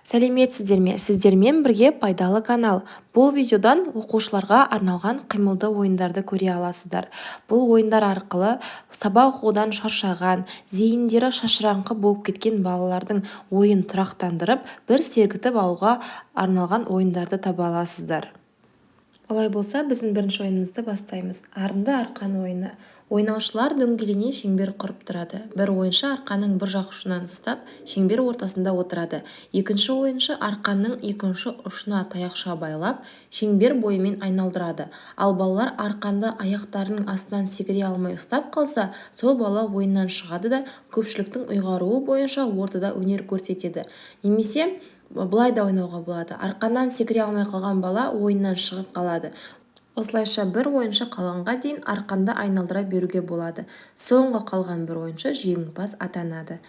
Сәлеметсіздер ме! Сіздермен бірге Пайдалы канал. Бұл видеодан оқушыларға арналған қимылды ойындарды көре аласыздар. Бұл ойындар арқылы сабақ оқудан шаршаған, зейіндері шашыраңқы болып кеткен балалардың ойын тұрақтандырып, бір сергітіп алуға арналған ойындарды таба аласыздар. Олай болса, біздің бірінші ойынымызды бастаймыз. Арынды арқан ойыны. Ойнаушылар дөңгелене шеңбер құрып тұрады. Бір ойыншы арқанның бір жақ ұшынан ұстап, шеңбер ортасында отырады. Екінші ойыншы арқанның екінші ұшына таяқша байлап, шеңбер бойымен айналдырады. Ал балалар арқанды аяқтарының астынан секіре алмай ұстап қалса, сол бала ойыннан шығады да, көпшіліктің ұйғаруы бойынша ортада өнер көрсетеді. Немесе былай да ойнауға болады: арқаннан секіре алмай қалған бала ойыннан шығып қалады. Осылайша бір ойыншы қалғанға дейін арқанды айналдыра беруге болады. Соңғы қалған бір ойыншы жеңімпаз атанады.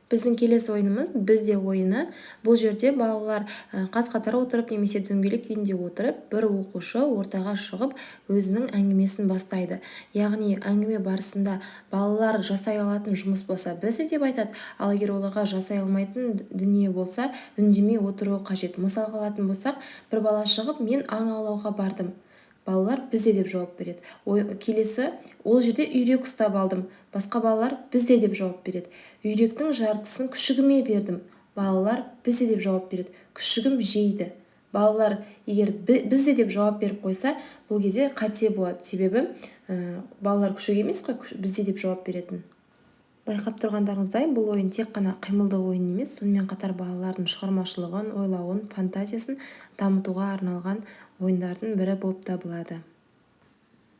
Біздің келесі ойынымыз — «Бізде» ойыны. Бұл жерде балалар қаз-қатар отырып немесе дөңгелек күйінде отырып, бір оқушы ортаға шығып, өзінің әңгімесін бастайды. Яғни әңгіме барысында балалар жасай алатын жұмыс болса, «Бізде» деп айтады, ал егер оларға жасай алмайтын дүние болса, үндемей отыруы қажет. Мысалға алатын болсақ, бір бала шығып: «Мен аң аулауға бардым», — балалар «Бізде» деп жауап береді. Ой, келесі: «Ол жерде үйрек ұстап алдым», — басқа балалар «Бізде» деп жауап береді. «Үйректің жартысын күшігіме бердім», — балалар «Бізде» деп жауап береді. «Күшігім жейді». Балалар егер «Бізде» деп жауап беріп қойса, бұл кезде қате болады, себебі балалар күшік емес қой «Бізде» деп жауап беретін. Байқап тұрғандарыңыздай, бұл ойын тек қана қимылды ойын емес, сонымен қатар балалардың шығармашылығын, ойлауын, фантазиясын дамытуға арналған ойындардың бірі болып табылады.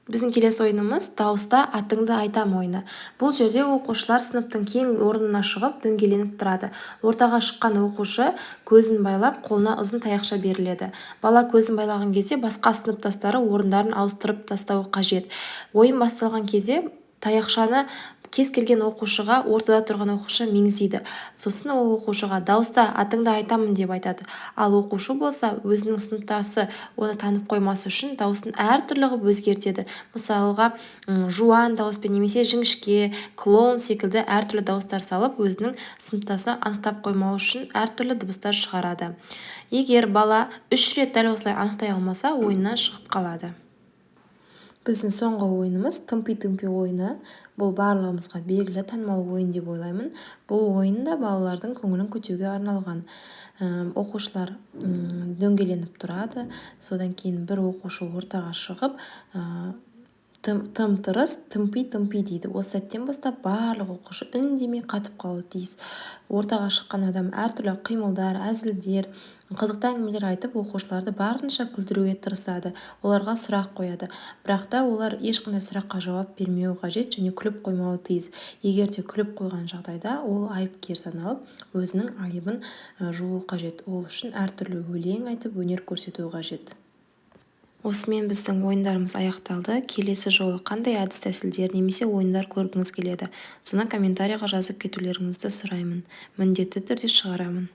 Біздің келесі ойынымыз — «Дауыста атыңды айтам» ойыны. Бұл жерде оқушылар сыныптың кең орнына шығып, дөңгеленіп тұрады. Ортаға шыққан оқушы көзін байлап, қолына ұзын таяқша беріледі. Бала көзін байлаған кезде басқа сыныптастары орындарын ауыстырып тастауы қажет. Ойын басталған кезде таяқшаны кез келген оқушыға ортада тұрған оқушы меңзейді. Сосын ол оқушыға: «Дауыста, атыңды айтамын», — деп айтады. Ал оқушы болса, өзінің сыныптасы оны танып қоймас үшін дауысын әртүрлі қылып өзгертеді. Мысалға, жуан дауыспен немесе жіңішке, клоун секілді әртүрлі дауыстар салып, өзінің сыныптасы анықтап қоймау үшін әртүрлі дыбыстар шығарады. Егер бала үш рет дәл осылай анықтай алмаса, ойыннан шығып қалады. Біздің соңғы ойынымыз — «Тымпи-тымпи» ойыны. Бұл барлығымызға белгілі, танымал ойын деп ойлаймын. Бұл ойын да балалардың көңілін көтеруге арналған. Оқушылар дөңгеленіп тұрады. Содан кейін бір оқушы ортаға шығып, «Тым-тырыс, тымпи-тымпи» дейді. Осы сәттен бастап барлық оқушы үндемей қатып қалуы тиіс. Ортаға шыққан адам әртүрлі қимылдар, әзілдер, қызықты әңгімелер айтып, оқушыларды барынша күлдіруге тырысады, оларға сұрақ қояды. Бірақ та олар ешқандай сұраққа жауап бермеуі қажет және күліп қоймауы тиіс. Егер де күліп қойған жағдайда, ол айыпкер саналып, өзінің айыбын жууы қажет. Ол үшін әртүрлі өлең айтып, өнер көрсетуі қажет. Осымен біздің ойындарымыз аяқталды. Келесі жолы қандай әдіс-тәсілдер немесе ойындар көргіңіз келеді, соны комментарийға жазып кетулеріңізді сұраймын. Міндетті түрде шығарамын.